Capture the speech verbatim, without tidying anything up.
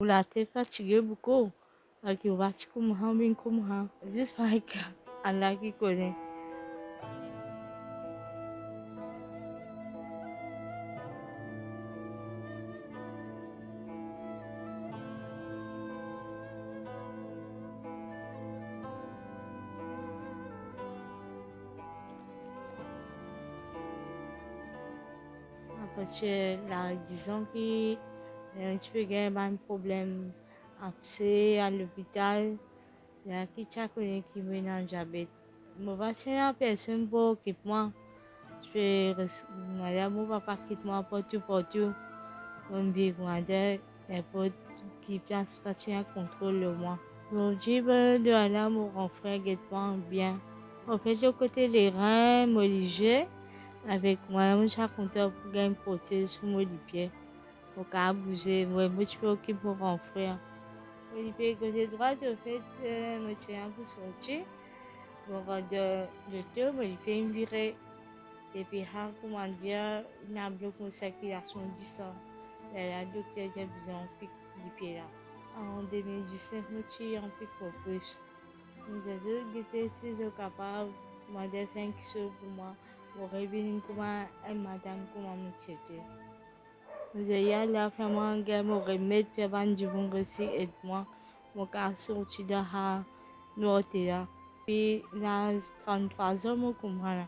Mo latet fatige boukou, parski mo pa ti kouma, vinn kouma, zis parski Allah ki kone. Apre la, dizon ki, eh, ti pe gagn bann problem abse, al lopital, la ki ti a kone ki mo ena diabet. Mo pa ti ena personn pou okip mwa. Ti pe res-, madam mo papa kit mwa partou, partou. Mo vinn kouma dir, ninport ki plas pa ti ena kontrol lor mwa. Zordi, bann de ala mo gran frer get mwa bien. Anfet, lor kote lerin, mo lizie, avek mwa, mo ti a kontan pou gagn protez pou mo lipie. Mo kapav bouze, mo, mo ti pe okip mo gran frer. Mo lipie kote drwat, anfet, eh, mo ti ena pou sorti. Mo rant dan loto, mo lipie inn vire. Depi la, kouma dir, inn a blok mo sirkilasion disan. Lerla dokter dir bizin anpik lipie la. An de mil diznef, mo ti anpik mo pous. Mo dir zot gete si zot kapav mande fer enn kisoz pou mwa. Mo revinn kouma enn madam kouma mo ti ete. Mo dir, ya Allah, fer mwa gagn mo remed, fer bann dimoun resi ed mwa, mo kapav sorti dan sa nwarte la. Depi laz tranntrwa zan mo kouma la.